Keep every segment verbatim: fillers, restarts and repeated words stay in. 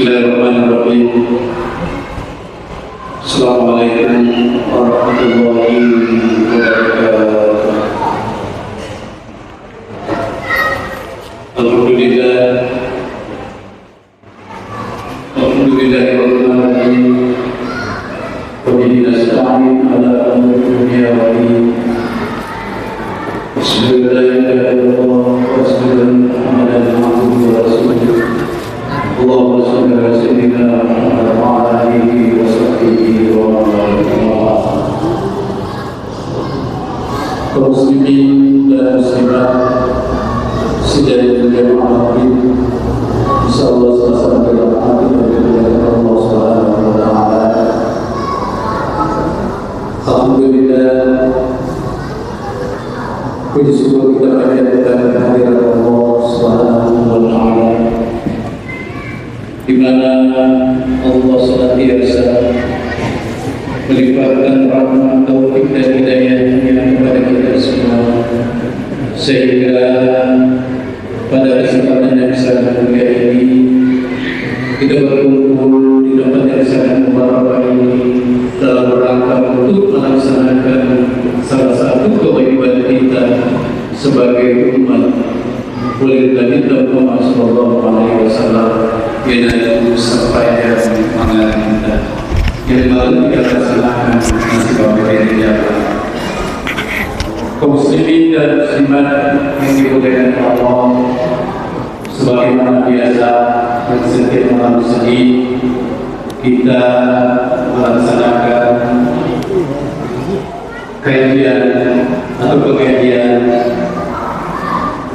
Bismillahirrahmanirrahim. Assalamualaikum warahmatullahi wabarakatuh. Alhamdulillah. Alhamdulillahirabbil alamin. Wa bihi nasta'in ala umuri dunya wa din. Asyhadu an la ilaha illallah wa asyhadu anna Muhammadan abduhu wa rasuluh. Allahumma shalli ala sayyidina Muhammad wa ala alihi wa sahbihi wa man walah. Kaum muslimin dan muslimat, sidang jamaah taklim, insyaallah sama-sama dalam hati dan dimuliakan Allah Subhanahu wa Ta'ala. Alhamdulillah, puji syukur kita panjatkan kehadirat Allah Subhanahu wa Ta'ala, di mana Allah senantiasa melimpahkan rahmat, taufik, dan hidayahnya kepada kita semua, sehingga pada kesempatan yang sangat mulia ini, kita berkumpul di tempat yang sangat mubarak ini dalam rangka untuk melaksanakan salah satu kewajiban kita sebagai umat oleh Nabi Muhammad sallallahu alaihi wasallam, yaitu sepanjang mangala kita. Yang baru kita laksanakan masih bapak ini jalan. Kaum muslimin dan muslimat yang dimuliakan Allah, sebagaimana biasa, pada setiap malam Senin kita melaksanakan kajian atau pengajian.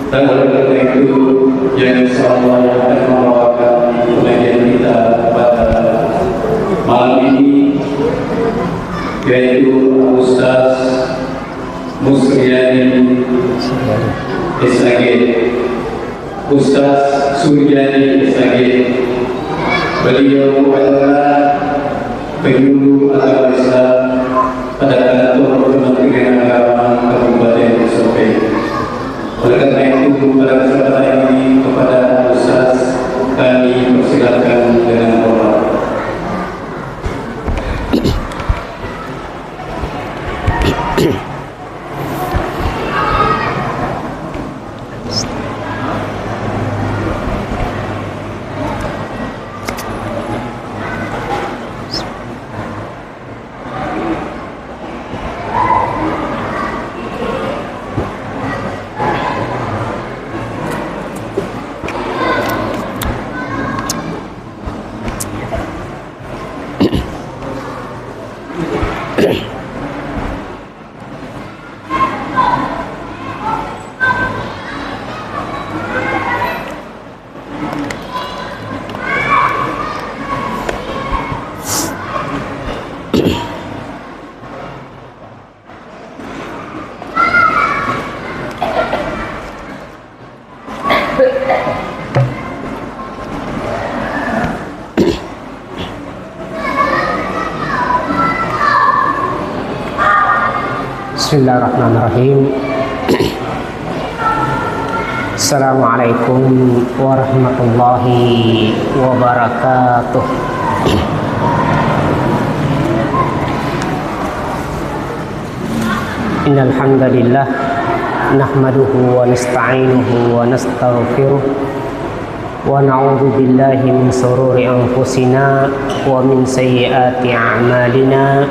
Dan oleh karena itu, yang insya Allah akan membawakan pengajian kita pada malam ini, yaitu Ustaz Musriani, S A G. Ustaz Surjani, S A G. Beliau adalah penyuluh agama Islam pada kantor Kementerian Agama Kabupaten Soppeng. Oleh karena itu, pada kesempatan ini, kepada Ustaz, kami persilakan dengan hormat. Bismillahirrahmanirrahim. Assalamualaikum warahmatullahi wabarakatuh. Innal hamdalillah, nahmaduhu wa nasta'inuhu wa nastaghfiruh, wa na'udzu billahi min syururi anfusina wa min sayyiati a'malina.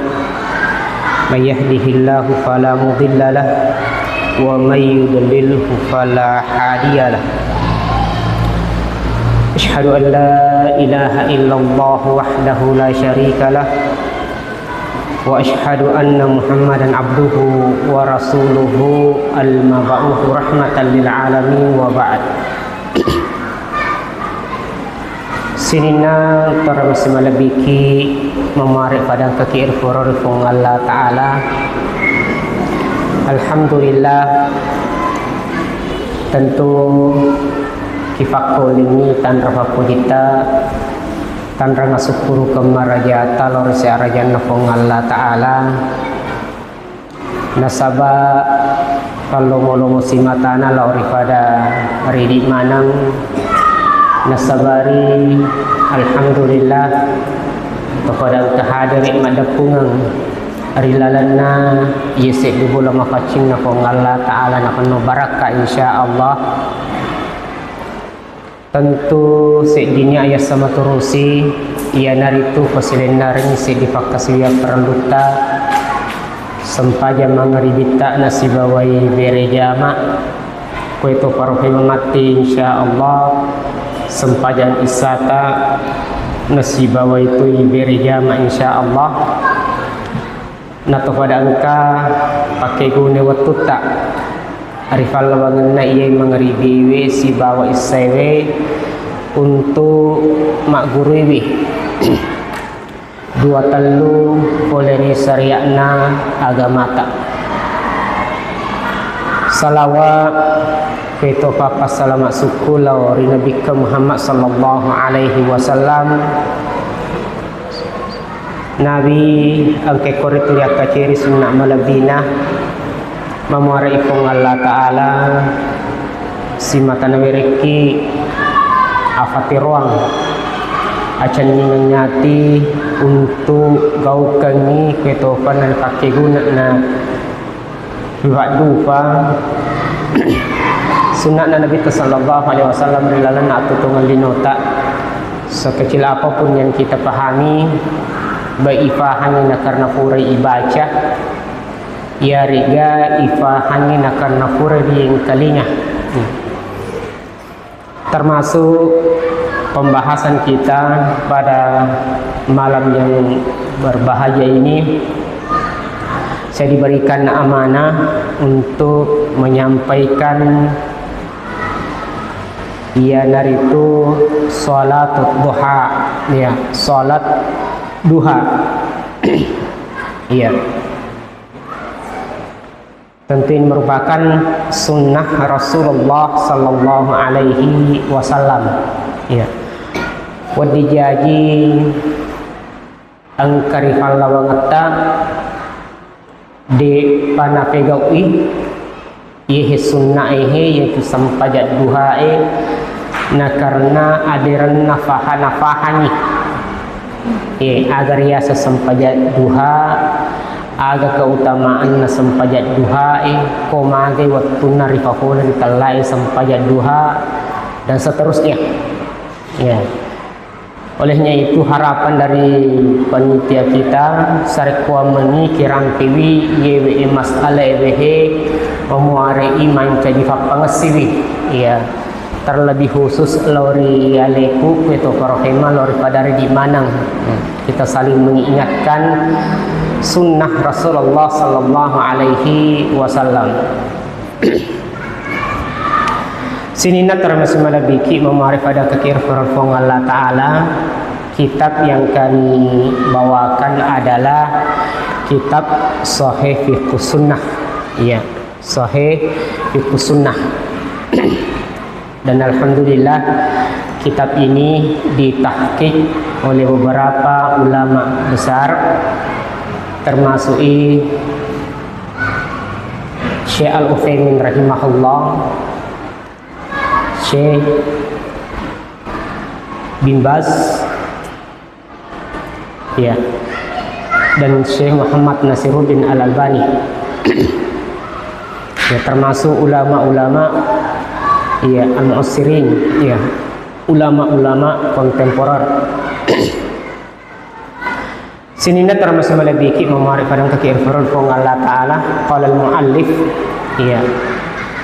May yahdihillahu fala mudilla lah, wa may yudlilhu fala hadiya lah. Asyhadu an la ilaha illallah wahdahu la syarika lah, wa asyhadu anna Muhammadan abduhu wa rasuluhu al-mab'uts rahmatan lil alamin, wa ba'd. Sininna tara massimalebbiki mamare padangkaki ri foro ri Puang Allah Ta'ala. Alhamdulillah, tentu kifakkolingi tanra fappujitta, tanra nasukkurukeng marajata lao ri siarajanna Puang Allah Ta'ala. Nasaba pallomo-lomo simatana lao ri pada ridi maneng, nasabari Alhamdulillah, topada engka hadere maddeppungeng ri lalenna iye seddi bulan mafaccinna Puang Allah Ta'ala napenno barakka, insya Allah. Tentu seddini ayassa maturusi, iyanaritu pasilennarengngi seddi pakkasiwiang parellutta sempajang mangaribitta nasibawai bere jama. Kueto parohe mamatti, insya Allah, sempajang issata nasibawai toi bere jama, insya Allah. Natopada engka pakkeguna wettutta ri fallawangenna iyae mangaribiwe sibawa issaewe untu magguruiwi dua tellu pole ri syariatna agamata. Salawa kueto pappasalama sukku lao ri Nabikka Muhammad sallallahu alaihi wasallam. Nabi engka koritu riakkaceri sunna malebbina, mamuarai Puang Allah Ta'ala simata nawerekki afateroang acenningeng ati untu gaukengngi kuetopa napakkeguna na Waddufa sunna'na Nabitta sallallahu alaihi wasallam ri lalenna attutungeng linota. Sekecil apapun yang kita pahami, baik ifahangi na karena furai ibaca, iyarega ifahangi na karena furai riengkalinga. Termasuk pembahasan kita pada malam yang berbahagia ini, saya diberikan amanah untuk menyampaikan iyanaritu salat duha, ya, salat duha. Iya. Tentu ini merupakan sunnah Rasulullah sallallahu alaihi wasallam. Ya. Wedding jaji engka ri fallawangetta de panapegau'i iyehe sunnaehe, yaitu sempajang duhae, na karena aderenna fahana fahangi. Eh, aga riaseng sempajang duha, aga keutamaanna sempajang duhae, ko magai wettunna rifapole ri tellae sempajang duha, dan seterusnya. Ya. Olehnya itu, harapan dari panitia kita, sarekkoang meni kirampiwi yewe masalah ewehe, memuarei mancaji fappangessiwi. Ya. Terlebih khusus lao ri aleku, kueto parohema lao ri padari di maneng. Kita saling mengingatkan sunnah Rasulullah sallallahu alaihi wasallam. Sininna termasuk malebiki memari pada kekir Puang Allah Ta'ala. Kitab yang kami bawakan adalah kitab Sahih Fiqhus Sunnah. Iya. Sahih Fiqhus Sunnah. Dan alhamdulillah, kitab ini ditahqiq oleh beberapa ulama besar, termasuk i Syekh Al-Utsaimin rahimahullah, Syekh bin Baz, ya, dan Syekh Muhammad Nasiruddin Al-Albani. Ya, termasuk ulama-ulama, ya, al-mu'assirin, ya, ulama-ulama kontemporer. Sininna termasuk malebiki memari padang kaki irfurul Puang Allah Ta'ala, qala al-muallif, ya,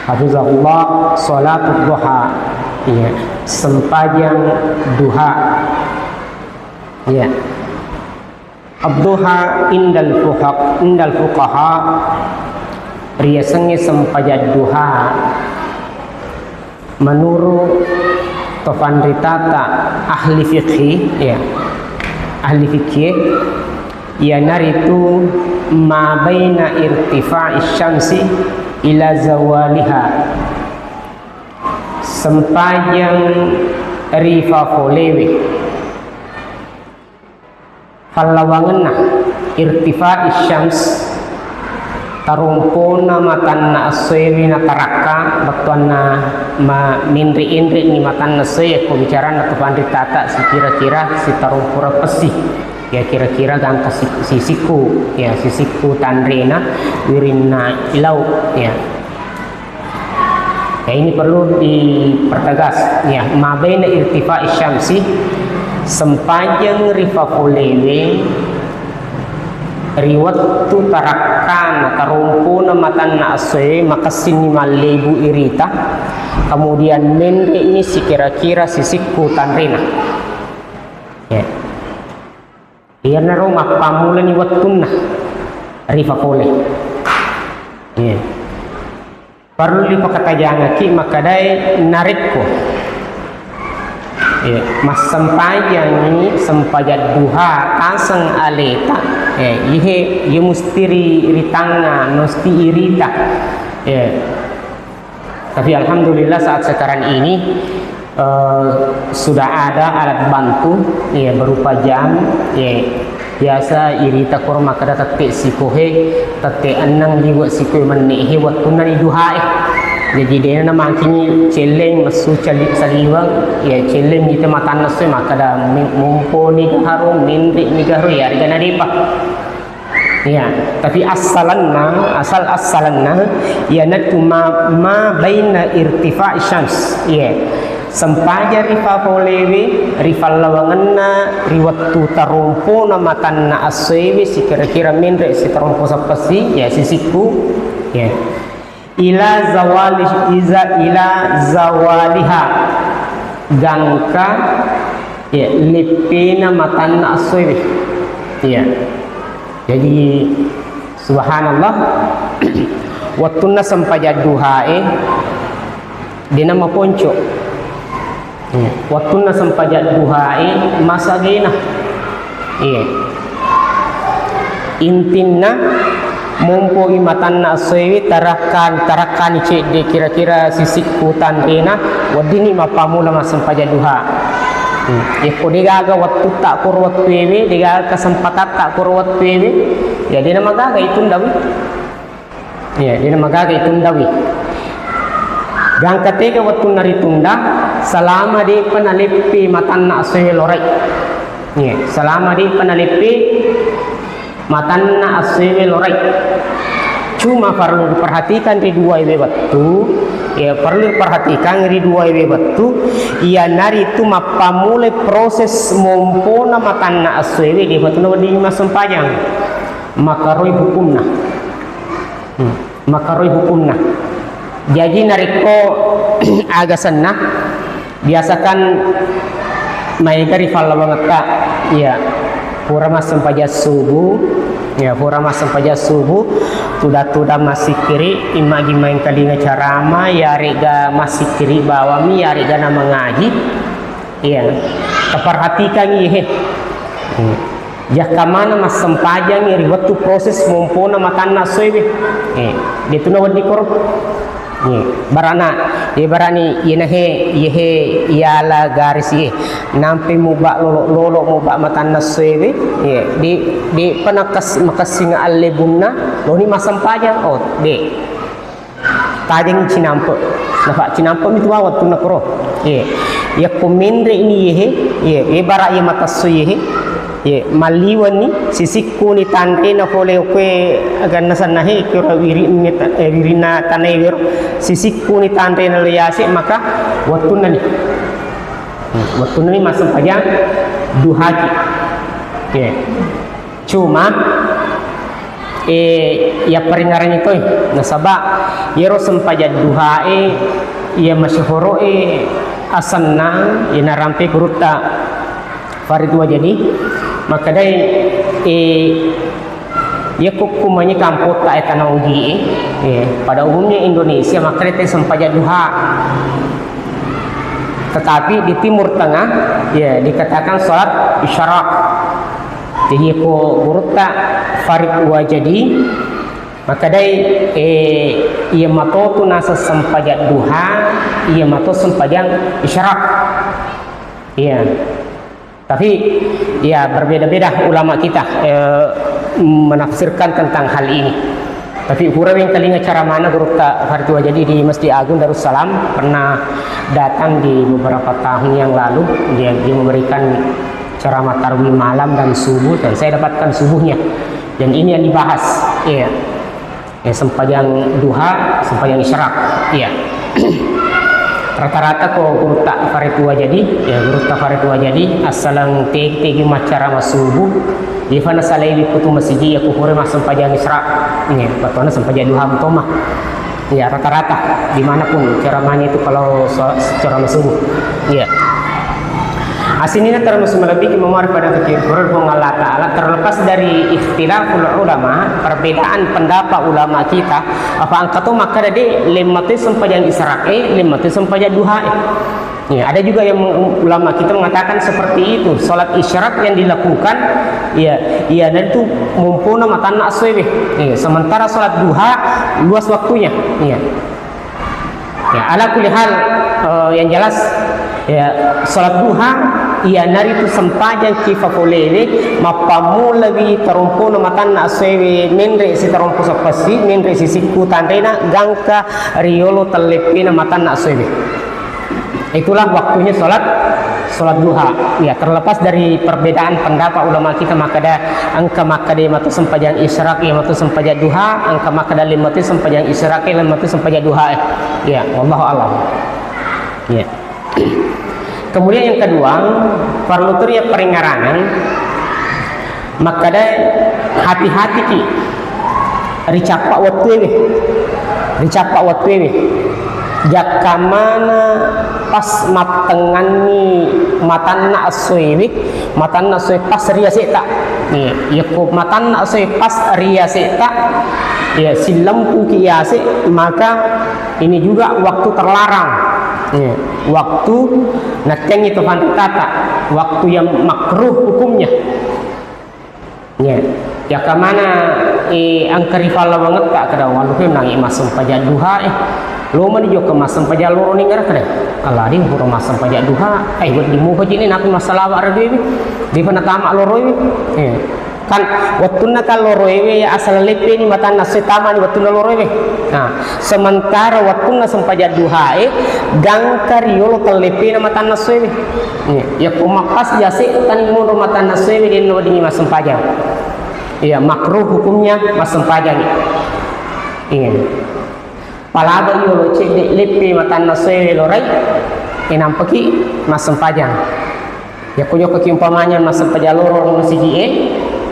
hafizahullah, salatut duha, ya, sempajang duha. Ya. Ad-duha indal fuhaq-, indal fuqaha, riasengnge sempajang duha. Menurut tofanritata ahli fikhi, ya, ahli fikih, iyanaritu ma baina irtifa'i syamsi ila zawaliha. Sempajang rifafolewe. Fallawangenna irtifa'i syams, Tarompona matanna essoewe natarakka, bettuanna ma-, menre-enre'ni matanna essoe, yakko bicaranna tu panritata sikira-kira sitarompura pessi. Ya, kira-kira gangka si-, sisikku, ya, sisikku tanrena wirinna ilau, ya. Ya, ini perlu dipertegas, ya, ma baina irtifa'i syamsi, sempajang rifafolewe ri wettu tarakkana tarompona matanna essoe makessinni mallebu irita, kemudian menre'ni sikira-kira sisikku tanrena. Ya. Iyanaro mappammulani wettunna rifafole. Ya. Parellu ripakatajangaki makkedae narekko, eh, massempajangngi sempajang duha taseng aleta, eh, ihe, iye musti ri-, ritangnga, musti irita. Eh, tapi alhamdulillah saat sekarang ini, eh, sudah ada alat bantu, ya, berupa jam, ya, biasa irita koro makkeda tette sikohe, tette enneng liwe sikoe menne'e wettunna ni duhae. Jaji dena namakingi celleng messu cali-, saliweng, ya, celleng mita matanna essoe makkeda mi-, mumponi gaharo, menre'ni gaharo, ya, rigana depa. Iya, tapi assalanna, asal assalanna, iyanatu ma, ma baina irtifa syams. Iya. Sempajang rifafolewe, rifallawangenna, ri wettu tarompona matanna essoewe, sikira-kira menre sitarompo seppessi, ya, sisikku, ya. Ila zawali, iza ila zawaliha, gangka, ya, leppena matanna essoewe. Iya. Jadi, subhanallah, wettunna sempajang duhae, dena maponco. Hmm. Wettunna sempajang duhae masagena. Iya. Intinna, mompoi matanna essoewe, tarakkan-, tarakkani cedde kira-kira sisikku tanrena, weddinni mappammula massempajang duha. Hmm. Yakko degaga wettutta koro wettuewe, degaga kesempatatta koro wettuewe, ya dena magaga itundawi. Iya, dena magaga itundawi. Gangka tega wettunna ritunda, selama de'pa naleppe matanna essoewe lorai. Iya, selama de'pa naleppe matanna essoewe lorai. Cuma perlu diperhatikan ri duaewe wettu, ya, perlu diperhatikan ri duaewe wettu, iyanaritu mappammulai proses mompona matanna essoewe, de'pa tu nawedding massempajang. Makaroi hukumna. Hmm. Makaroi hukumna. Jaji narekko aga senna, biasakan maega ri fallawangetta, iya, pura massempajang subuh, iya, pura massempajang subuh, tudang-tudang massikkiri, imma gi maengkalinga carama, yarega massikkiri bawammi, yarega na mangaji, iya, taperhatikangngi, he. Hmm. Jakka maneng massempajang ri wettu proses mompona matanna essoewe. Eh, detu nawedding koro. Eh, barana, eh, barani, iyenahe, iyehe, iyala garisi, eh. Nampe mubba lolo-, lolo mubba matanna essoewe. Eh, de, de'pa nakas-, makessing allebunna, loni massempajang. Oh, de. Tajengngi cinampe. Nafa cinampe mi tuwa wettunna koro. Ye. Yakko menre'ni yehe, ye, ye bara ye matessu yehe. Ye, malliwenni, sisikkuni tanrena pole okkoe aganna sannahe, kiro wirinna ta-, eh, wirinna tanae wero. Sisikkuni tanrena lo yase, maka wettunnani. Hmm, wettunnani massempajang duhaki. Ye. Cuma, eh, yapparingngarangngi toi, nasaba iyaro sempajang duhae, iya masyhoroe asenna, iya narampe gurutta Farid Wajadi, makkedai, eh, yakko kumanye kampotta e tana Ugie, eh, pada umumnya Indonesia makkedai te sempajang duha. Tetapi di Timur Tengah, ya, dikatakan salat isyraq. Jadi, ko gurutta Farid Wajadi, makkedai, eh, iya matotu naseng sempajang duha, iya mato sempajang isyraq. Iya. Tapi, ya, berbeda-beda ulama kita, eh, menafsirkan tentang hal ini. Tapi pura wengkalinga ceramahna Gurutta Farid Wajadi di Masjid Agung Darussalam, pernah datang di beberapa tahun yang lalu, dia, dia memberikan ceramah tarwih malam dan subuh, dan saya dapatkan subuhnya. Dan ini yang dibahas, iya. Ya, sempajang duha, sempajang isyraq, iya. Rata-rata ko Gurutta Farid Wajadi, ya, Gurutta Farid Wajadi, assaleng teg-, tegi maccara massubu, ifa nasalai wikkutu masigi, ya, ku pura massempajang isyraq, ya, bettuanna sempajang duha mutoma. Ya, rata-rata, dimanapun ceramahnya itu kalau so-, ceramah subuh. Iya. Asinina termasuk melebihi memori pada ketimpuran Puang Allah Ta'ala, terlepas dari ikhtilaful ulama, perbedaan pendapat ulama kita, apa angka to makkada de, lemma to sempajang isyraq e, lemma to sempajang duha e. Ya, ada juga yang meng-, ulama kita mengatakan seperti itu, salat isyraq yang dilakukan, ya, ya, dan itu mumpuna matanna aswewe. Ya, sementara salat duha luas waktunya. Ya. Ya, ala kulli hal, eh, yang jelas, ya, salat duha, iyanaritu sempajang kifa polewe, mappammulawi tarompona matanna aswewe, menre si tarompo seppessi, menre si sikku tanrena, gangka riolo telleppena matanna aswewe. Itulah waktunya salat, salat duha. Ya, terlepas dari perbedaan pendapat ulama kita, makkada engka makkada matu sempajang isyraq, ya matu sempajang duha, engka makkada lemma tu sempajang isyraq, lemma tu sempajang duha. Ya, wallahu alam. Ya. Kemudian yang kedua, perlu tu ya peringarangan, makkada hati-hati ki ricappa wettuewe, ricappa wettuewe. Jakkamana pas mattengnganni matanna essoewe, matanna essoe pas riasetta. Iya, yakko matanna essoe pas riasetta, iya, sillempuki yase, maka ini juga waktu terlarang. Iya, waktu nattengngi tu panritata, waktu yang makruh hukumnya. Iya. Jakkamana, eh, engka rifallawangetta kada walluhe nangi massempajang duha, eh. Lo mani jokka massempajang loro ningngerang kada. Aladi pura massempajang duha, eh, wedding mupa jini napi massalawa reduewi. Dipa natama loroewi. Iya. Kan wettunna kan loroewe ya asal leppeni matanna essoe tamani wettunna loroewe. Nah, sementara wettunna sempajang duhae gangka riolo telleppena matanna essoewe. Iya, yakko mappas jase tani monro matanna essoewe, denno weddingi massempajang. Iya, makruh hukumnya massempajang. Iya. Palaba yolo cedde leppe matanna essoewe lorai, e nampaki massempajang. Yakko jokkaki umpamanya massempajang loro ri masigi e,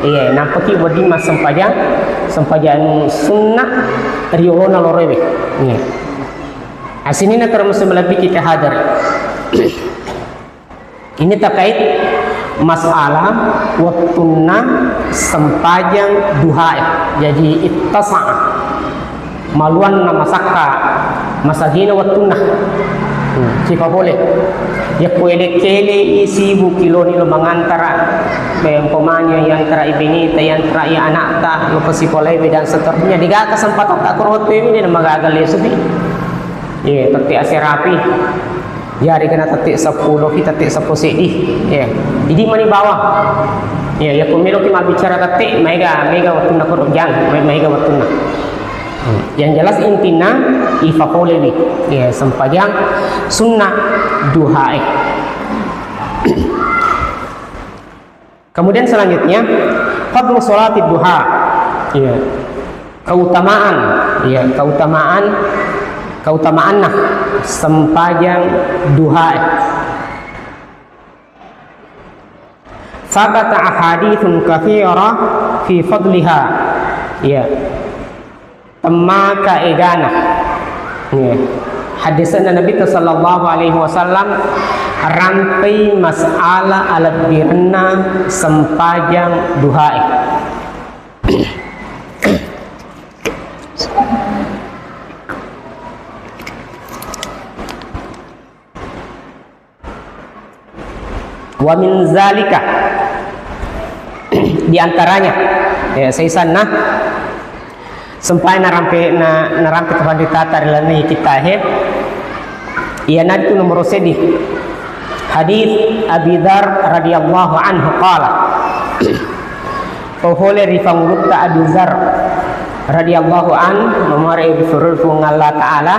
iya, nampaki wedding massempajang, sempajang sunna riolona loroewe. Iya. Asinina termasuk melebihi kita hadar. Ini terkait masalah wettunna sempajang duhae. Jadi ittasa'a. Maluanna masakka, masagina wettunna. Hmm, sipa pole. Yakko ele-kele i sibuk kiloni lo mangantara, eh, umpamanya yantara i beneta, yantara i anakta, lo pasikolai dan seterusnya. Degaga kesempatan tak kuro wettu ini, magaga lesupi. Iya, tette aserapi. Jari kena tette seppulo pi, tette seppulo seddi. Iya. Jadi mani bawang. Iya, yakko meloki mabbicara tette, maega, maega wettunna koro jang, ma-, maega wettunna. Hmm. Yang jelas intinya, ifa polewi. Iya, sempajang sunnah duhae. Kemudian selanjutnya, fadlu sholatid duha. Iya. Keutamaan, iya, keutamaan, keutamaanna sempajang duha. Sabata ahaditsun katsira fi fadliha. Iya. Temmaka egana. Iya. Hadisna Nabi sallallahu alaihi wasallam rampei masalah alebbirenna sempajang duhae. Wa min zalika, di antaranya, ya, saisanna, sempai narampe, na-, narampe tu panritata ri lalenna kittahe, iyanaritu nomoro seddi. Hadis Abi Dzar radhiyallahu anhu qala, pole ri Pangulutta Abi Dzar, radhiyallahu an, mamuare ri furul Puang Allah Ta'ala,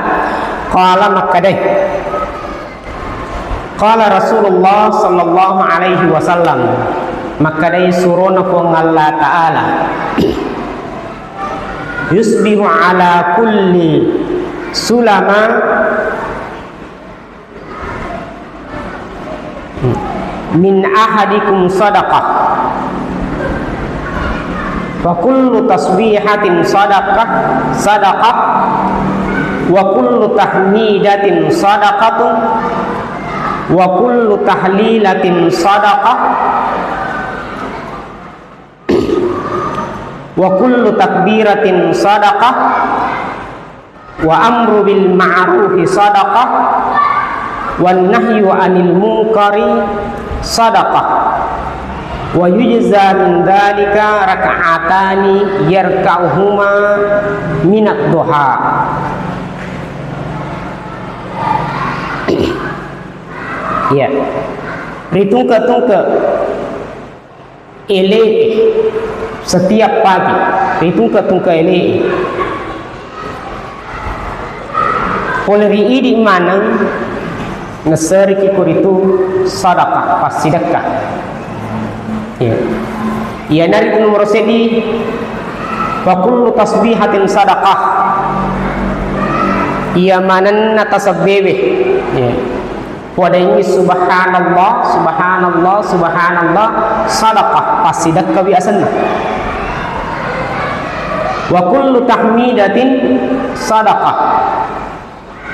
qala, makkedai, qala Rasulullah sallallahu alaihi wasallam, makkedai surona Puang Allah Ta'ala, yusbihu ala kulli sulama min ahadikum sadaqah. Wa kullu tasbihatin sadaqah, sadaqah. Wa kullu tahmidatin sadaqatun. Wa kullu tahlilatin sadaqah. Wa kullu takbiratin sadaqah. Wa amru bil ma'rufi sadaqah, wan nahyu anil munkari sadaqah, wa yujza min dzalika rak'atani yarka'uhuma minad duha. Iya. Ritungke-tungke ele'e setiap pagi, ritungke-tungke ele'e. Pole ri idi maneng, naseriki koritu sadaqah, passidekka. Iya. Iyanaritu nomoro seddi, wa kullu tasbihatin sadaqah. Iya manenna tasebbewe. Iya. Podaini subhanallah, subhanallah, subhanallah, sadaqah, passidekkawi asenna. Wa kullu tahmidatin sadaqah.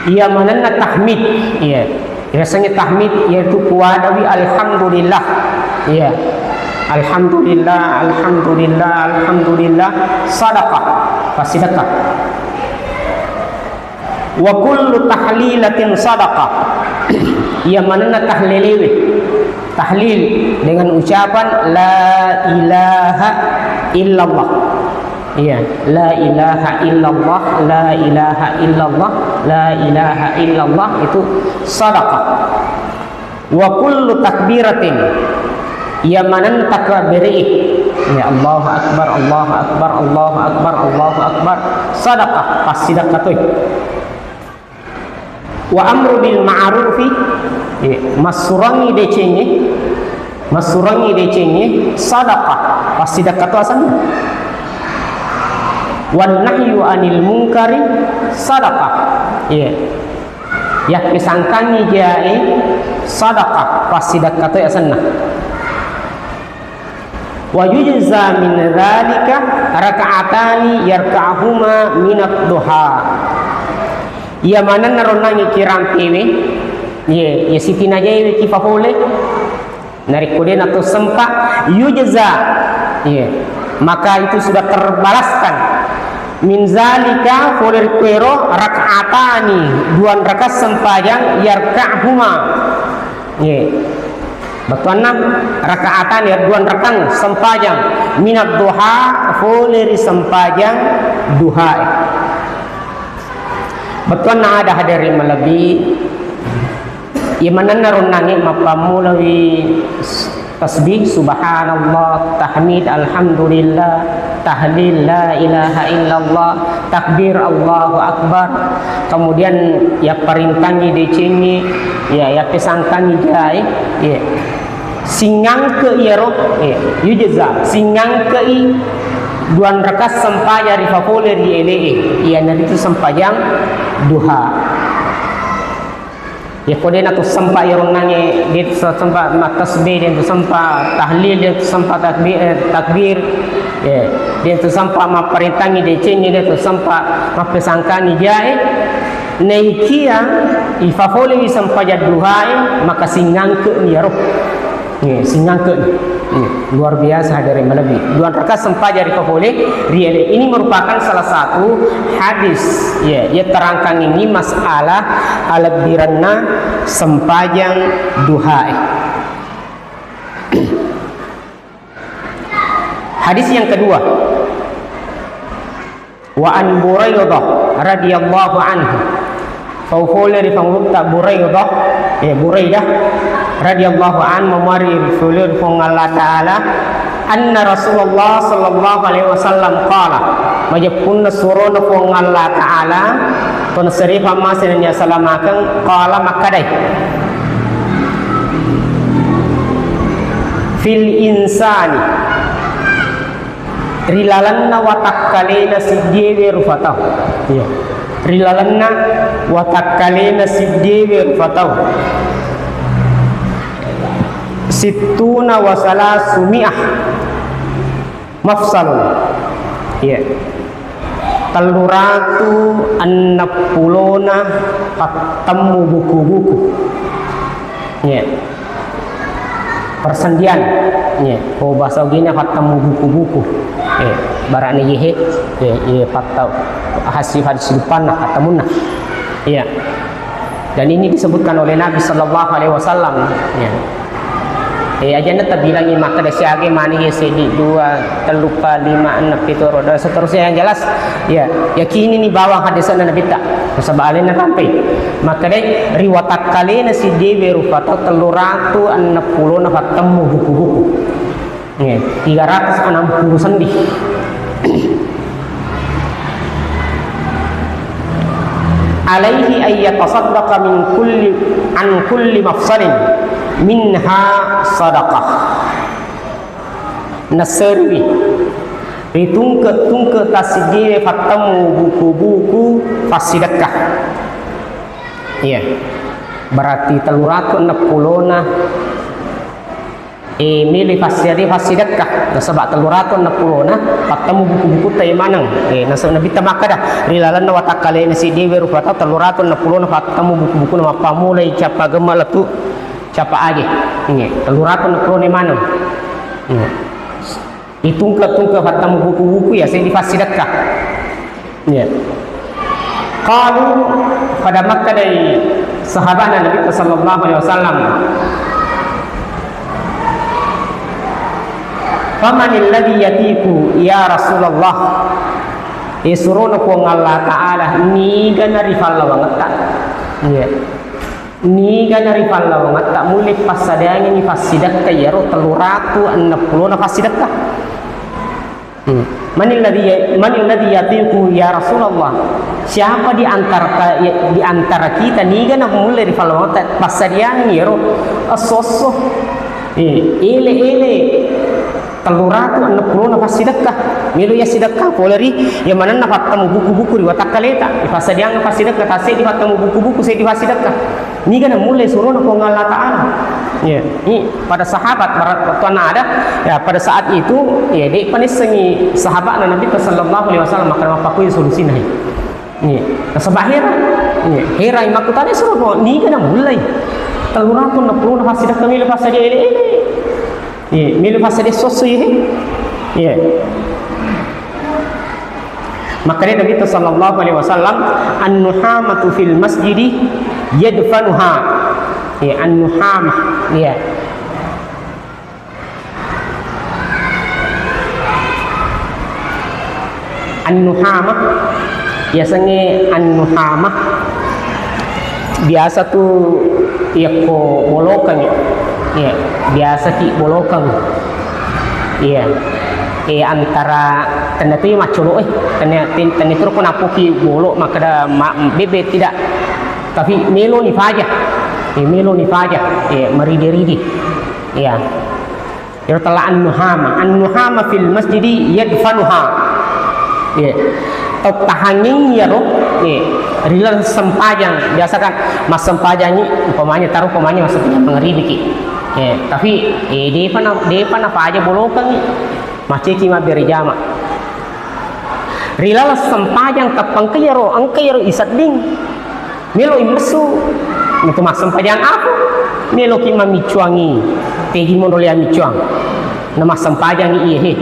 Iya manenna tahmid, iya. Biasanya tahmid yaitu puadawi alhamdulillah. Iya. Alhamdulillah, alhamdulillah, alhamdulillah, sadaqah, passidekka. Wa kullu tahlilatin sadaqah. Iya manenna tahlelewe. Tahlil dengan ucapan la ilaha illallah. Iya, la ilaha illallah, la ilaha illallah, la ilaha illallah, itu sadaqah. Wa kullu takbiratin, iya maneng takbiri. Ya, Allahu Akbar, Allahu Akbar, Allahu Akbar, Allahu Akbar. Sadaqah, passidekka toi. Wa amru bil ma'rufi, ya, massurangi decengnge, massurangi decengnge, sadaqah, passidekka to asenna. Wan nahyu anil munkari, sadaqah. Ya. Yappesangkangngi jae sadaqah, passidekka toi asenna. Wa yujza min dzalika raka'atani yarka'uhuma minad duha. Iya manenna ronnangngi kirampewe, ye, ye sitinajaewe ki fafole. Narekko de' nato sempa, yujza. Iya. Maka itu sudah terbalaskan. Min zalika, fole ri kuero, rak'atani, dua rakaat sempajang, yarka'huma. Iya. Bettuanna, rak'atani, dua rakaat sempajang. Minad duha, fole ri sempajang duha. Bettuanna ada hadirin malebbi. Iya manenna ronnangnge mappammulawi s-, tasbih, subhanallah, tahmid, alhamdulillah, tahlil, la ilaha illallah, takbir, Allahu Akbar. Kemudian yapparintangngi decengnge, ya, yappesangkangngi jae, ya. Singangke iyaro, ya, yujza, singangkei dua rakaat sempajang ri fafole ri ele'e, iyanaritu sempajang duha. Yakko de' natu sempa iyaro ronnangnge, de' tu sempa mattasbih, de' tu sempa tahlil, de' tu sempa takbi-, eh, takbir, eh, de' tu sempa mapparintangngi decengnge, de' tu sempa mappesangkangngi jae, naikia ifafolewi sempajang duhae, maka singangkeni iyaro. Iya, singangkeni. Iya, luar biasa hadirin malebbi. Dua rakaat sempajang ri fafole ri ele. Ini merupakan salah satu hadis, ya, yang terangkan ini masalah alebbirenna sempajang duhae. Hadis yang kedua. Wa an Buraidah radhiyallahu anhu. Fau fole ri Pangulutta Buraidah, eh, Buraidah radhiyallahu anhu, mamari ri fole ri Puang Allah Ta'ala, anna Rasulullah sallallahu alaihi wasallam qala, Majeppunna surona Puang Allah Ta'ala, to naseri pammase nennia salamakeng, qala makkadai, fil insani, ri lalenna watakkalena siddiewe rupa tau. Iya. Ri lalenna watakkalena siddiewe rupa tau. Sittuna wa salasu mi'ah mafsalun. Iya. Telluratu enneppulona pattemmu buku-buku. Iya. Persendian. Iya. Ko bahasa Ugina pattemmu buku-buku. Iya. Barani yehe. Iya, iya, pattau. Hasil hadis depanna, pattemunna. Iya. Dan ini disebutkan oleh Nabi Sallallahu Alaihi Wasallam. Ya. Eh, ajanna tabilangi makkeda siaga mani ya seddi, dua, tellu, pa, lima, enam, pitu, ro, dan seterusnya yang jelas. Ya, yakini ni bawang hadisna Nabi ta. Nasaba alenna rampe. Makkeda ri watakkalena siddiewe rupa tau telluratu enneppulona pattemmu buku-buku. Nggih, tiga ratus enam puluh sendi. Alaihi ay yatasaddaqa min kulli, an kulli mafsalin minha sadaqah. Naseriwi ritungke-tungke tassiddiewe pattemmu buku-buku fassidekka. Iya. Berarti telluratu enneppulona E, mili fassiadi fassidekka, nasaba telluratu enneppulona pattemmu buku-bukutta e maneng. E, nasaba Nabitta makkeda, ri lalenna watakkalena siddiewe rupa tau telluratu enneppulona pattemmu buku-bukuna mappammulai cappa gemma lettu cappa age. Inge, telluratu enneppulona e maneng. Inge. Itungke-tungke pattemmu buku-buku ya, seddi fassidekka. Iya. Qalu, pada makkedai sahabatna Nabi sallallahu alaihi wasallam, "Famanil ladzi yatiqu ya Rasulullah?" E surona Puang Allah Ta'ala, niga narifallawangetta? Iya. Niga narifallawangetta mulle passadiangengngi fassidekka iyaro telluratu enneppulona fassidekka? Hmm. Manilladzi ya-, manilladzi yatiqu ya Rasulullah? Siapa di antara ka-, ya, di antara kita niga na mulle rifallawangetta passadiangengngi iyaro esso-esso? Eh, ele-ele. Telluratu enneppulona fassidekka. Melo iya sidekka pole ri iya manenna pattemmu buku-buku ri watakkaleta. Ifassadiang fassidekka, tasseddi pattemmu buku-buku, seddi fassidekka. Niga na mulle surona Puang Allah Ta'ala. Ya, ini pada sahabat, pada waktu ada, ya, pada saat itu, ya, de' panissengi sahabatna Nabi sallallahu alaihi wasallam makkeda mappakui solusina. Iya. Nasaba hera. Iya. Hera makkutana suro, niga na mullei. Telluratu enneppulona fassidekka melo passadia ele-ele. Iya, melo passadia esso-esso, iya. Iya. Makkeda Nabi sallallahu alaihi wasallam, "An-nuhamatu fil masjidi yadfanuha." Iya, an-nuhamah. Iya. An-nuhamah, yasengnge an-nuhamah biasa tu yakko bolokeng, ya, biasa ki bolokeng, iya. Eh, antara tenna tu maccolo, eh, tenna, ten-, tenna tu ko nappoki bolo, makkeda ma-, bebe tidak, tapi melo ni faja, eh, melo ni faja, eh, meridi-ridi, iya. Iyaro tella an-nuhama. An-nuhama fil masjidi yadfanuha. Iya. Tau tahangeng iyaro, iya, ri laleng sempajang. Biasa kan massempajangi, umpamanya taruh, umpamanya massempajang mangaribiki. Iya, tapi, eh, depa na, depa na faja bolokeng. Maceki mabbere jama. Ri laleng sempajang teppengka iyaro, engka iyaro isedding. Melo i messu, natu massempajang apa? Meloki mammiccuangi, tegi monro le ammiccuang. Na massempajangi iye he.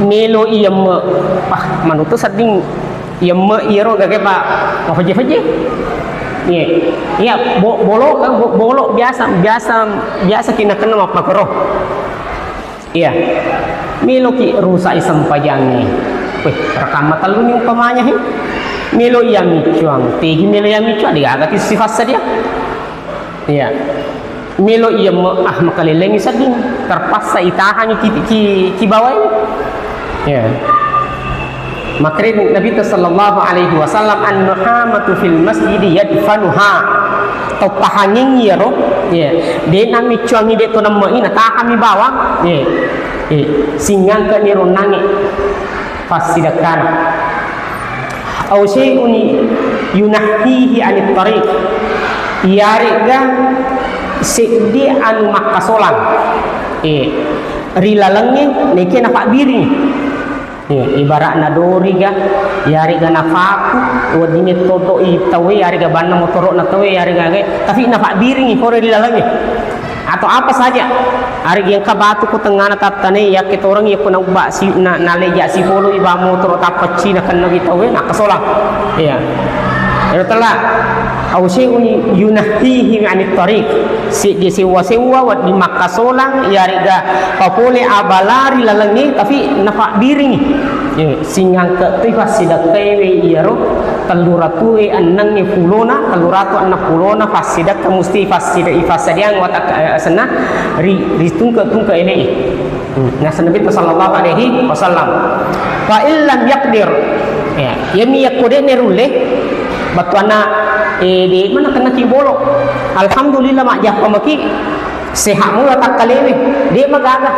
Melo i emme, wah, manuttu sedding i emme iyaro gage pa mafejje-fejje. Iya, iya, bo-, bolo, bo-, bolo biasa, biasa, biasa ki nakenna mappakoro. Iya. Meloki rusak i sempajangnge. Weh, rakang matelluni umpamanya, he. Melo iya miccuang, tegi melo iya miccuang, degaga ki sifat sadia. Iya. Melo iya me-, ah, makalellengi sedding, terpaksa itahangi ki, ki, ki bawai. Iya. Makkedai Nabitta sallallahu alaihi wasallam, "An-nuhamatu fil masjidi yadfanuha." Tau tahangengngi iyaro, iya, de' namiccuangngi, de' to nemme'i, natahangngi bawang, iya, iya, singangkani ronnangnge fassidekkana. Au syai'un yunahhihi anit tariq, iyare'ga seddi anu makkasolang, iya, ri lalengnge, nekke nafabbiringngi. Iya, ibaratna doriga, iyarega nafaku, weddingnge toddo'i tauwe, iyarega banna motoro'na tauwe, iyarega aga, tapi nafabbiringngi pole ri lalengnge. Atau apa saja, arega engka batu ko tengngana tattane, yakke toreng yakko naubba si, na, naleja sipolo iba motoro tappaccina kennawi tauwe, nakkasolang. Iya. Ero tella, au syai'un yunahhihi anit tariq. Seddi sewwa-sewwa wedding makkasolang, iyarega papole abala ri lalengnge, tapi nafabbiringngi. Eh, singangke toi fassidekkaiwe iyaro tellu ratue ennengnge pulona, tellu ratu enneng pulona fassidekka musti fasside-, ifassadiang watak-, eh, asenna ri, ritungke-tungke ele'e. Hmm. Naseng Nabitta sallallahu alaihi wasallam, "Fa illam yaqdir," ya, iyami yakko de'ne rulle, bettuanna, eh, de' mana kennaki bolo. Alhamdulillah, majjappa maki, sehat mula takkalewe, de' magaga.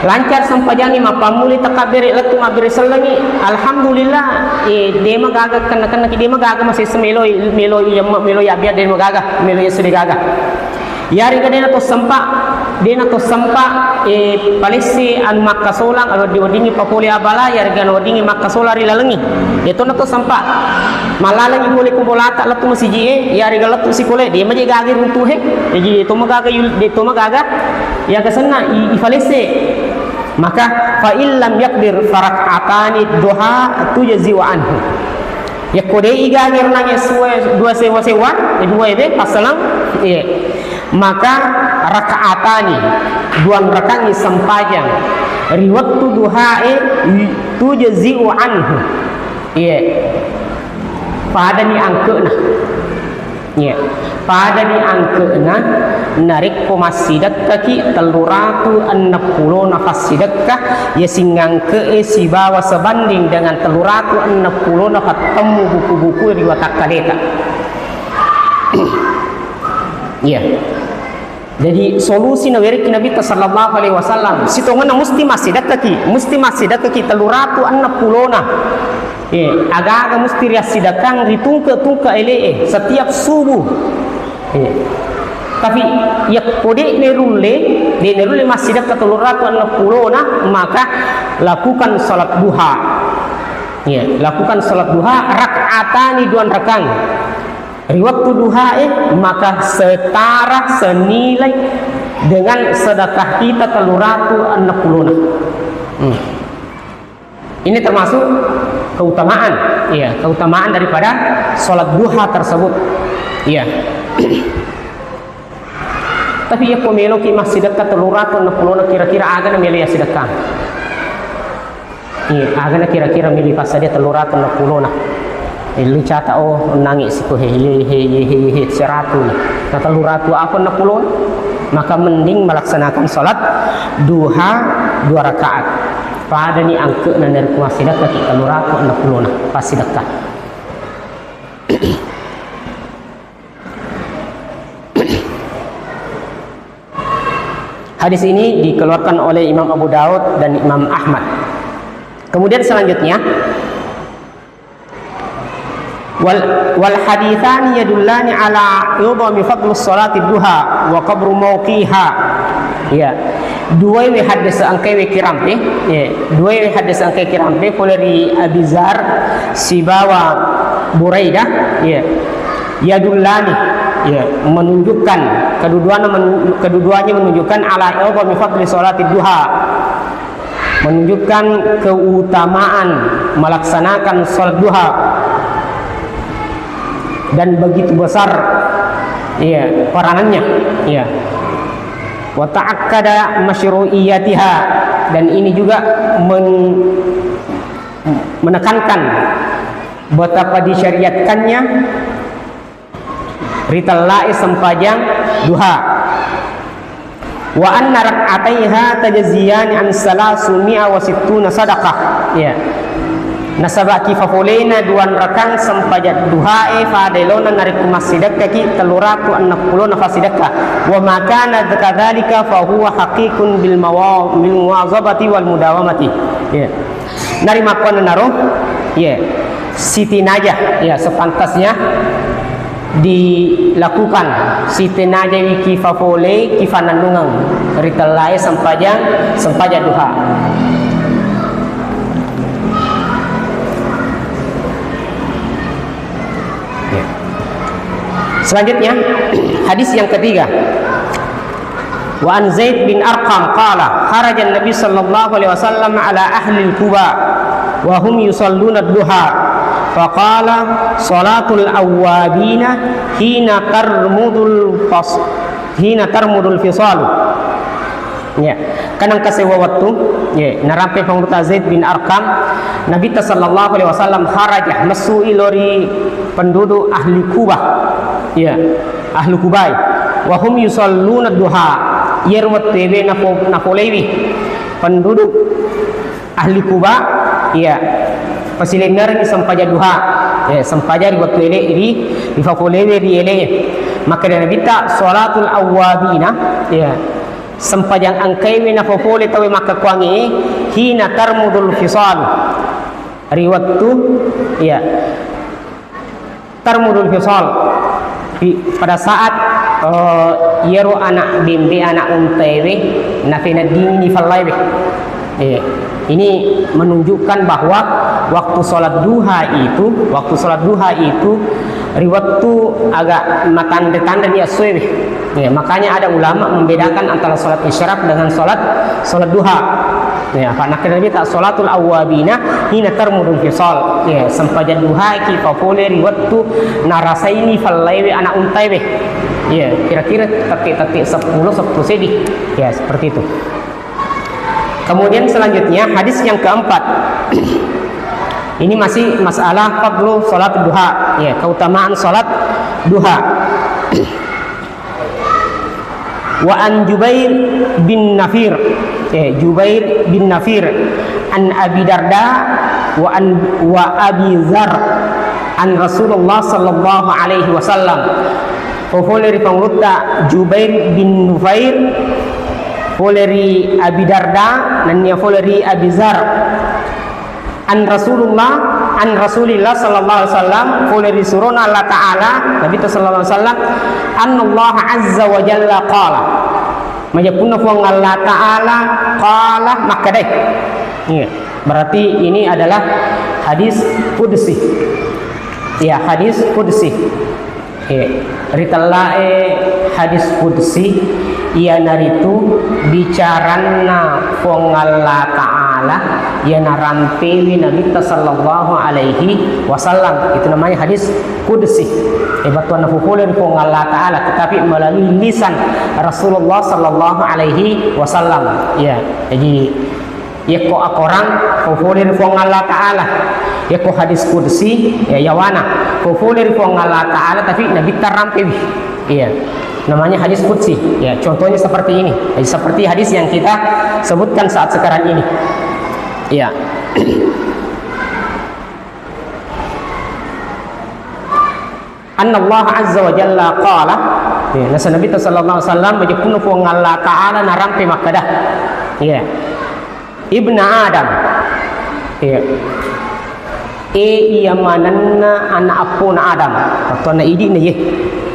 Lancar sempajangi, mappammuli takabbere, lettu mabbere sellengi. Alhamdulillah, eh, de' magaga, kenna-kennaki de' magaga, masessa meloi, meloi, meloi abbiang de' magaga, meloi esso de' gaga. Iyarega de'na to sempa, de'na to sempa, eh, palesse anu makkasolang, anu wedding-weddingngi papole abala, iyarega anu weddingngi makkasolang ri lalengngi. De'tona to sempa. Mallalengngi pole ko bolata lettu masiji'e, iyarega lettu sikole, de' maje gaga runtuhe. Jaji de'to magaga yul-, de'to magaga, iyaga senna i-, ifalesse. Maka fa illam yaqdir farak'atani duha tujzi'u anhu. Yakko de'i gaga ri lalengnge suwe dua sewwa-sewwa, eh, dua ebe, passalang, iya. Maka raka'atani, duanrakangngi sempajang ri wettu duhae, tujzi'u anhu. Iya. Padani angke'na. Iya. Padani angke'na, narekko massidekkaki tellu ratu enneng pulona fassidekka, iya singangke'e sibawa sebanding dengan tellu ratu enneng pulona fattemmu buku-buku ri watakkaleta. Iya. Jadi, solusi nawerekki Nabitta sallallahu alaihi wasallam, sitongenna musti massidekkaki, musti massidekkaki tellu ratu enneng pulona. Eh, aga-aga musti riassidekkang ri tungke-tungke ele'e setiap subuh. Eh, tapi yakko de'ne rulle, de'ne rulle massidekka tellu ratu enneng pulona, maka lakukan salat duha. Ya, lakukan salat duha rak'atani, duanrakang. Ri wettu duhae, maka setara, senilai dengan sedekah kita tellu ratu enneng pulona. Hmm. Ini termasuk keutamaan, iya, keutamaan daripada sholat duha tersebut. Iya. Tapi yakko meloki massidekka tellu ratu enneng pulona, kira-kira aga na melo yassidekka? Iya, aga na kira-kira melo passadia tellu ratu enneng pulona? Illi cata, oh, nangi siko he, he, he, he, he, he, seratu ni. Na tellu ratu apa enneng pulona? Maka mending melaksanakan sholat duha dua rakaat. Padani angke'na narekko massidekkaki tellu ratu enneng pulona, passidekka. Hadis ini dikeluarkan oleh Imam Abu Daud dan Imam Ahmad. Kemudian selanjutnya, wal, wal haditsani yadullani ala idhami fadli sholati duha wa kabri mauqi'iha. Ya. Duae we hadis engkae we kirampe, ya. Duae we hadis engkae kirampe, pole ri Abi Dzar sibawa Buraidah, ya. Yadullani, ya, menunjukkan, keduduanya men-, keduduanya menunjukkan ala idhami fadli sholati duha, menunjukkan keutamaan melaksanakan sholat duha dan begitu besar, ya, peranannya, ya. Wa ta'akkada masyru'iyatiha, dan ini juga men-, menekankan betapa disyariatkannya ritellae sempajang duha. Wa anna rak'ataiha tajziyani an salasumia wa sittuna sadaqah. Ya. Nasaba ki fafolena duanrakang sempajang duhae fada elona narekko massidekkaki tellu ratu enneng pulona fassidekka. Wa ma kana kadzalika fa huwa haqiqun bil mawa-, bil muwazabati wal mudawamati. Ya. Narimakkuannanaro, ya, sitinaja, ya, sepantasnya dilakukan, sitinajawi ki fafole, ki fanennungeng ri tellae sempajang, sempajang duha. Ya. Selanjutnya, hadis yang ketiga. Wa an Zaid bin Arqam qala, kharaja Nabi sallallahu alaihi wasallam ala ahli Quba wa hum yusalluna duha. Faqala, salatul awwabina hina tarmudul fas-, hina tarmudul fisalu. Ya, kan engka sewwa wettu, ya, narampe Pangulutta Zaid bin Arqam, Nabitta sallallahu alaihi wasallam kharaja, messui lao ri penduduk ahli Quba. Ya, ahli Qubai. Wa hum yusalluna duha. Iyaro wettuewe nafo-, nafolewi penduduk ahli Quba, ya, pasilennerengngi sempajang duha. Ya, sempajang ri wettu ele ri, rifafolewe ri ele. Makkeda Nabitta, salatul awwabina, ya. Sempajang engkaewe nafofole tauwe makkekkuangnge, hina tarmudul fisal. Ri wettu, ya, tarmudul fisal. Pi-, pada saat, eh, iyaro anak bembe, anak untaewe, nafeneddingini fallaewe. Eh, ini menunjukkan bahwa waktu sholat duha itu, waktu sholat duha itu, ri wettu aga matanre-tanre ni essoewe. Ya, makanya ada ulama membedakan antara sholat isyraq dengan sholat, sholat duha. Ya, fa nakkeda Nabitta, salatul awwabina hina tarmudul fisal. Ya, sempajang duha ki fafole ri wettu narasaini fallaewe anak untaewe. Ya, kira-kira tetti-tetti seppulo, seppulo seddi. Ya, seperti itu. Kemudian selanjutnya hadis yang keempat. Ini masih masalah fadlu salat duha, ya, keutamaan salat duha. Wa an Jubair bin Nafir, ya, Jubair bin Nafir, an Abi Darda, wa an, wa Abi Dzar, an Rasulullah sallallahu alaihi wasallam. Fole ri Pangulutta Jubair bin Nufair, fole ri Abi Darda, nennia fole ri Abi Dzar. An Rasulullah, an Rasulillah sallallahu alaihi wasallam, fole ri surona Allah Ta'ala, Nabitta sallallahu alaihi wasallam, annallaha azza wa jalla qala. Majeppunna Puang Allah Ta'ala qala makkedai. Iya, berarti ini adalah hadis qudsi. Ya, hadis qudsi. Eh, ritellae hadis qudsi, iyanaritu bicaranna Puang Allah Ta'ala, iya narampewi Nabitta sallallahu alaihi wasallam. Itu namanya hadis qudsi. Eh, battuanna fufole ri Puang Allah Ta'ala, tetapi melalui lisan Rasulullah sallallahu alaihi wasallam. Ya, jadi, yekko akorang, fofole ri Puang Allah Ta'ala. Yekko hadis qudsi, ya, yawana, fofole ri Puang Allah Ta'ala, tapi Nabitta rampewi. Iya. Namanya hadis qudsi. Ya, contohnya seperti ini. Jadi, seperti hadis yang kita sebutkan saat sekarang ini. Iya. Annallaha azza wa jalla qala, ya, nasaba Nabitta sallallahu alaihi wasallam, majeppunna Puang Allah Ta'ala narampe makkeda, ya, ibna Adam, ya, e iya manenna anak appona Adam, wattuanna idi'na, ye,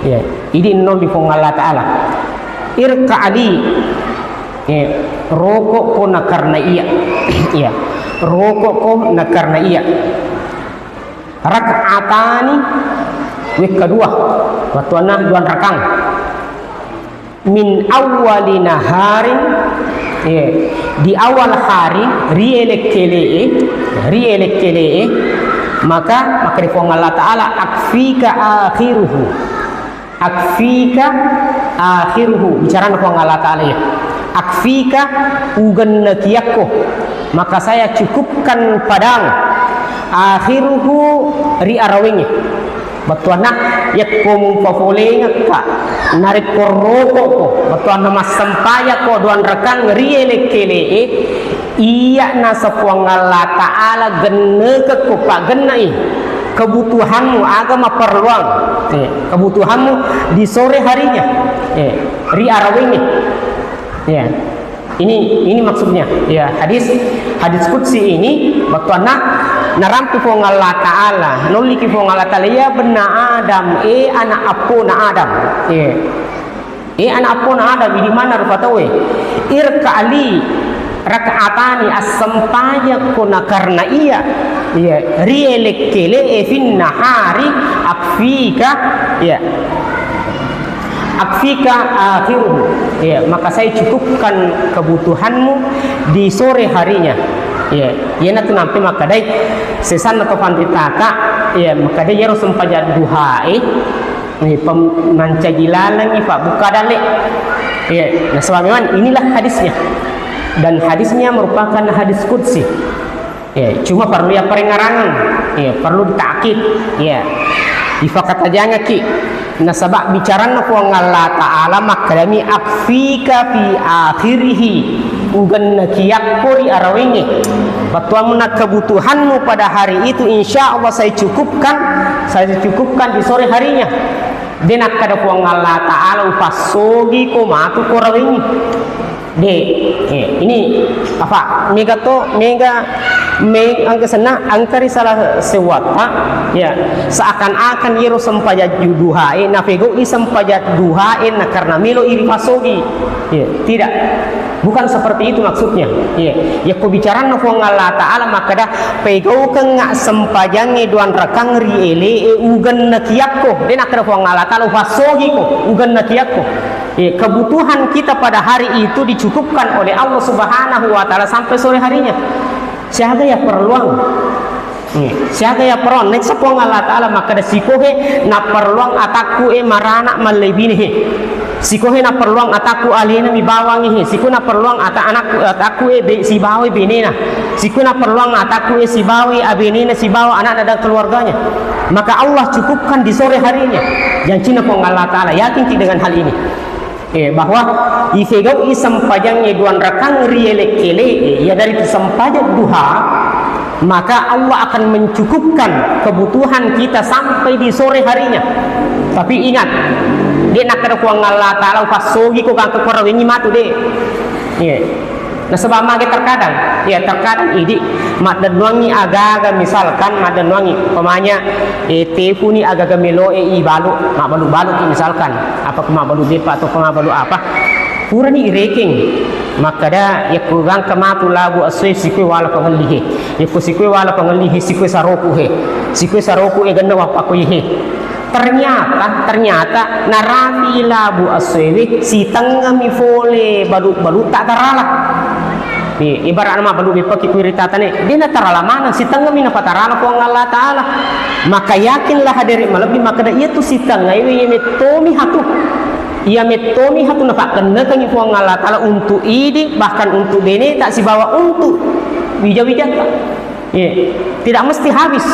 ya, idi'na mi Puang Allah Ta'ala, irka ali, ya, rokokko nakarena iya, ya, rokokko nakarena iya. Rak'atani, wekka dua, wattuanna dua rakang. Min awwali naharin, eh, di awal hari, ri elekkelee, ri elekkelee, maka, maka ri Puang Allah Ta'ala, akfika akhiruhu. Akfika akhiruhu, bicarana Puang Allah Ta'ala, ya. Akfika, ugennakiyakko, maka saya cukupkan padamu, akhiruhu, ri arawengnge. Battuanna, yakko mupafolengekka, narekko rokokko, battuanna massempajako duanrakang ri elekkelee, Iya nasa Puang Allah Ta'ala gennekekko, paggenna'i kebutuhanmu, aga maperluang, eh, kebutuhanmu di sore harinya, eh, ri arawengnge. Ya. Ini, ini maksudnya. Ya, hadis, hadis qudsi ini, bettuanna narampe Puang Allah Ta'ala, nolliki Puang Allah Ta'ala, "Ya bena Adam, eh anak appona Adam." Ya. Eh, anak appona Adam, idi manna rupa tauwe? "Irka'li raka'atani, assempajakko na karena iya, iya, rielek-kele'e, finnahari, akfika, iya, akfika akhiruhu, iya, maka saya cukupkan kebutuhanmu di sore harinya." Iya, iyanatu nampe makkadai sesanna to panritata, iya, makkadai iyaro sempajang duhae, eh, pem-, mancaji lalengngi pabbukka dalle. Iya, nasaba memang inilah hadisnya. Dan hadisnya merupakan hadis qudsi. Ya, cuma perlu ya perengarangan. Ya, perlu ditakkid. Ya. Difakatajangaki. Nasaba bicaranna Puang Allah Ta'ala makkedami, "Akfika fi akhirihi." Ugennekiyakko ri arawengnge. Bettuammu na kebutuhanmu pada hari itu, insya Allah saya cukupkan, saya cukupkan di sore harinya. De nakkeda Puang Allah Ta'ala, "Upassogiko matu ko rawengngi." De, eh, ini apa? Mega to, mega, me-, engka senna, engka ri salah sewwatta, ya, seakan-akan iyaro sempajang duhae, napegau'i sempajang duhae, na karena melo iri passogi. Ya, tidak. Bukan seperti itu maksudnya. Ya, yakko bicaranna Puang Allah Ta'ala makkeda, "Pegaukengnga sempajangnge duang rakang ri ele'e ugennekiyakko." De nakkeda Puang Allah Ta'ala, "Upassogiko, ugennekiyakko." Ya, kebutuhan kita pada hari itu dicukupkan oleh Allah Subhanahu wa Ta'ala sampai sore harinya. Siaga ya perluang. Hmm. Siaga ya perluang. Nessa Puang Allah Ta'ala makkeda, "Sikohe na perluang atakku e marana mallebine he. Sikohe na perluang atakku alena mi bawangi he. Siko na perluang ata-, anakku, atakku e be-, sibawai benena. Siko na perluang atakku e sibawai abenena sibawa anakna dan keluarganya." Maka Allah cukupkan di sore harinya. Jancinna Puang Allah Ta'ala. Yakinki dengan hal ini. Eh, bahwa ifegau'i sempajangnge duang rakang ri elekkele'e, iyanaritu sempajang duha, maka Allah akan mencukupkan kebutuhan kita sampai di sore harinya. Tapi ingat, de nakkeda Puang Allah Ta'ala, "Upassogiko gangka ko rawengngi matu," de. Iya. Nasaba mage terkadang, ya terkadang idi maddennuangi aga-aga, misalkan maddennuangi, umpamanya, eh, tefuni aga-aga meloe ibalu, mabbalu-baluki misalkan, apa ko mabbalu beppa atau ko mabbalu apa, purani irekeng, makkeda, "Yakko gangka matu labu essoe sikue wala pangellihe, yakko sikue wala pangellihe sikue saroku he, sikue saroku e genna wappakkoi he." Ternyata, ternyata narapi labu essoewe, sitengngami fole balu-, balutta tarala. Ni, ibaratna mabbalu beppaki kuiritatane, de natarala maneng, sitengngami napatarala Puang Allah Ta'ala. Maka yakinlah hadere malebbi makkeda, iyatu sitengngaewe iya mettomi hatu. Iya mettomi hatu napaggennekengngi Puang Allah Ta'ala untuk idi, bahkan untuk beneta sibawa untuk wija-wijata. Iya. Tidak mesti habis.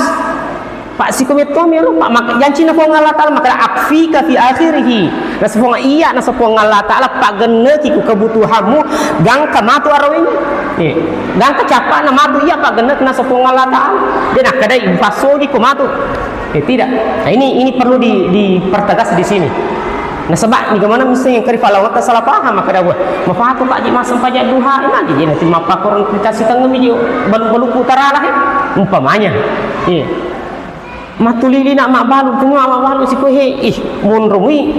Pak, siko mettomi ero, Pak, mak-, jancinna Puang Allah Ta'ala, makkeda, "Akfika fi akhirihi." Nasa Puang, iya, nasa Puang Allah Ta'ala, paggennekiku kebutuhanmu, gangka matu araweng. Eh, gangka cappana matu, iya, paggenneki nasa Puang Allah Ta'ala. De nakkeda, "Upassogiko matu." Eh, tidak. Nah, ini, ini perlu di, dipertegas di sini. Nasaba, niga maneng misseng engka ri pallawangetta salah paham, makkeda, "Wah, mapatu Pak ji massempajang duha, eh, magi je nanti mappakkorong kita sitengngemi je balu-baluku tarala, eh." Umpamanya. Iya. Matulili na mabbalu, tunu mabbalu siko he, ih, monro mui.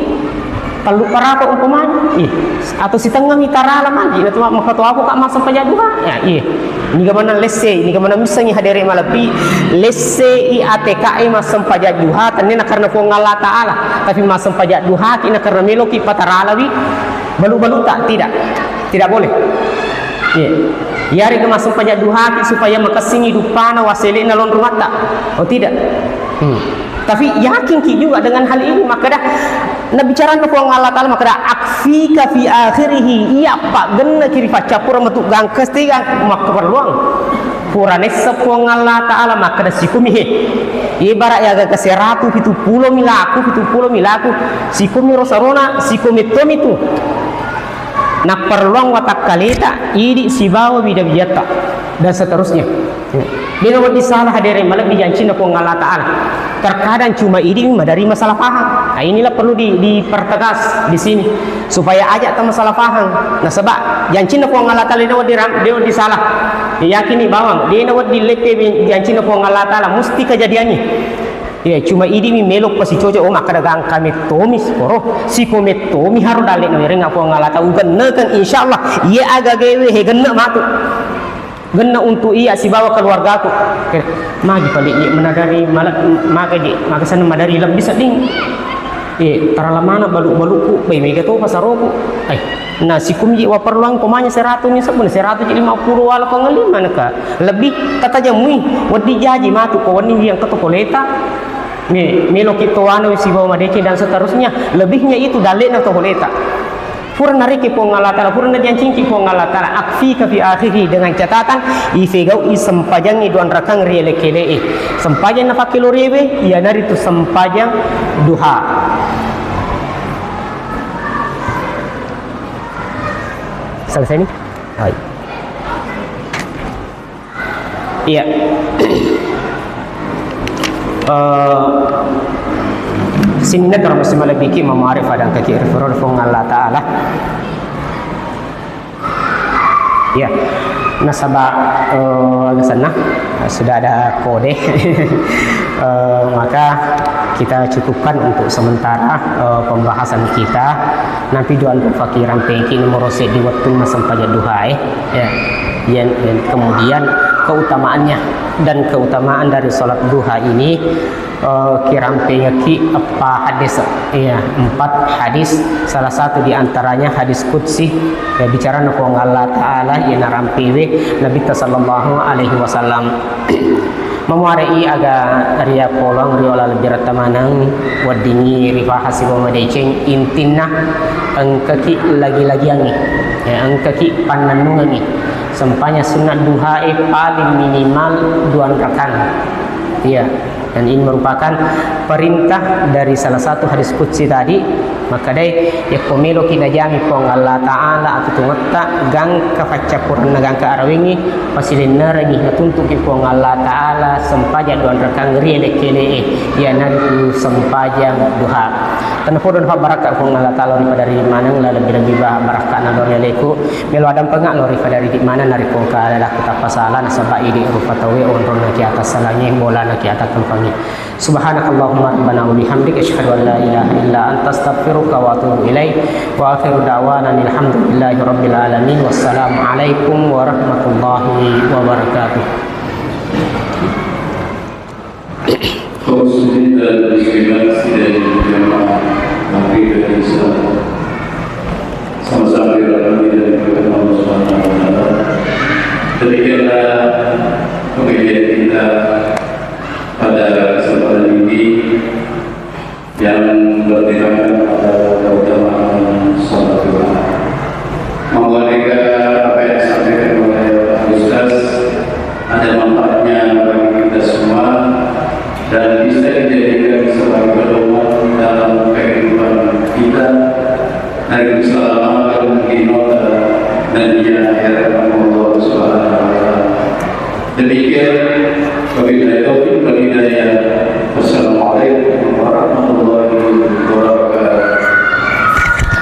Tellu parako umpamanya, ih, atau sitengngami tarala magi, na tu makkatoako ka massempajang duha, ya, iya. Niga maneng lesse, niga maneng missengi hadere malebbi, lesse i ateka e massempajang duha, tenne na karena Puang Allah Ta'ala, tapi massempajang duha ki na karena meloki pataralawi balu-baluta, tidak. Tidak boleh. Iya. Iyarega massempajang duhaki supaya makessingi duppana wassele'na lonrungatta. Oh, tidak. Hmm. Tapi yakinki juga dengan hal ini, makkeda, nabicaranna Puang Allah Ta'ala, makkeda, "Akfika fi akhirihi," iya paggenneki ri paccappureng matu gangka stegangku makkeperluang. Pura nessa Puang Allah Ta'ala, makkeda, "Sikumi he." Ibarat ya gangka seratu pitu pulo milaku, pitu pulo milaku, sikumi ro sarona, sikumi tomi tu. Napparelluang watakkaleta, idi sibawa wida-widatta, dan seterusnya. Dena wedding salah hadere malebbi jancinna Puang Allah Ta'ala. Terkadang cuma idi maderri masalah paham. Nah, inilah perlu di, dipertegas di sini supaya aja tau masalah paham. Nasaba jancinna Puang Allah Ta'ala dena wedding ram-, dena wedding salah. Yakini bawang, dena wedding leppe jancinna Puang Allah Ta'ala, musti kejadiannya. Iya, cuma idi mi melo pasicoco, oh, makkeda gangka mettomi sikoro, siko mettomi haro dalle nawerengnga Puang Allah Ta'ala, ugennekeng, insyaallah, iya aga gawe he genne matu. Genne untuk iya sibawa keluargaku. Magi pale iya menadari mala-, maka di, maka sana madari lebbi sedding. Eh, terlalu mana balu-baluku, bai mega to pasaroku. Ai, na sikumji waperluang pemanya seratu ni sebun, seratu ji lima puluh wala pengelima neka. Lebih tatajamui, wedding jaji matu ko wenni yang keto koleta. Me-, meloki to anu sibawa madeceng dan seterusnya. Lebihnya itu dalle'na to koleta. Pura narekki Puang Allah Ta'ala, pura najancingki Puang Allah Ta'ala, akfika fi akhiri, dengan catatan ifegau'i sempajangngi duanrakang ri ele-kele'e. Sempajang napakke loriwe, iyanaritu sempajang duha. Selesai ni? Hai. Iya. Eh, sininna karo musim malebiki mamuarif adang kaki rifero Puang Allah Ta'ala. Iya. Nasaba, eh, aga senna, sudah ada kode. Eh, maka kita cukupkan untuk sementara, eh, pembahasan kita. Nampi duan fakirang pengki nomor seddi wettunna sempajang duha, eh. Ya, yang, yang kemudian keutamaannya dan keutamaan dari salat duha ini, eh, kirampengeki eppa hadis, ya, empat hadis, salah satu di antaranya hadis qudsi, ya, bicara na Puang Allah Ta'ala, ya, narampewe Nabi sallallahu alaihi wasallam. Mamuare'i aga ria polong riola lebbi retta maneng weddingi rifaha sibawa madeceng, intinna engkaki lagi-lagiangngi, ya, engkaki pannennungengngi. Sempanya sunna duhae paling minimal duan rakang. Iya, dan ini merupakan perintah dari salah satu hadis qudsi tadi. Makkedai, yakko meloki najami Puang Allah Ta'ala atutungetta, gangka faccappurenna gangka arawengngi, pasilennerengngi, natuntuki Puang Allah Ta'ala sempajang duan rakang ri ele-kele'e, iyanaritu sempajang duha. Tennapodo nafabarakka Puang Allah Ta'ala ri pada ri maneng, la lebbi-lebbi ba-, barakkana lao ri aleku, melo adampenga lao ri pada ri maneng, narekko engka lalakku tappasala, nasaba idi rupa tauwe onronna ki atas salangi, bolana ki atas tempangi. Subhanakallahumma rabbana wa bihamdik, asyhadu an la ilaha illa anta, astaghfiruka wa atubu ilaik. Wa akhiru da'wana alhamdulillahi rabbil alamin. Wassalamu alaikum warahmatullahi wabarakatuh. Kaum muslimin dan muslimat sidang jamaah maghrib dan isya, sama-sama dirahmati dan dimuliakan Allah Subhanahu wa Ta'ala. Demikianlah pengajian kita pada kesempatan ini yang bertemakan pada keutamaan salat duha. Moga-moga apa yang disampaikan oleh Pak Ustaz ada manfaatnya bagi kita semua dan bisa dijadikan sebagai pedoman dalam kehidupan kita. Nabi sallallahu alaihi wasallam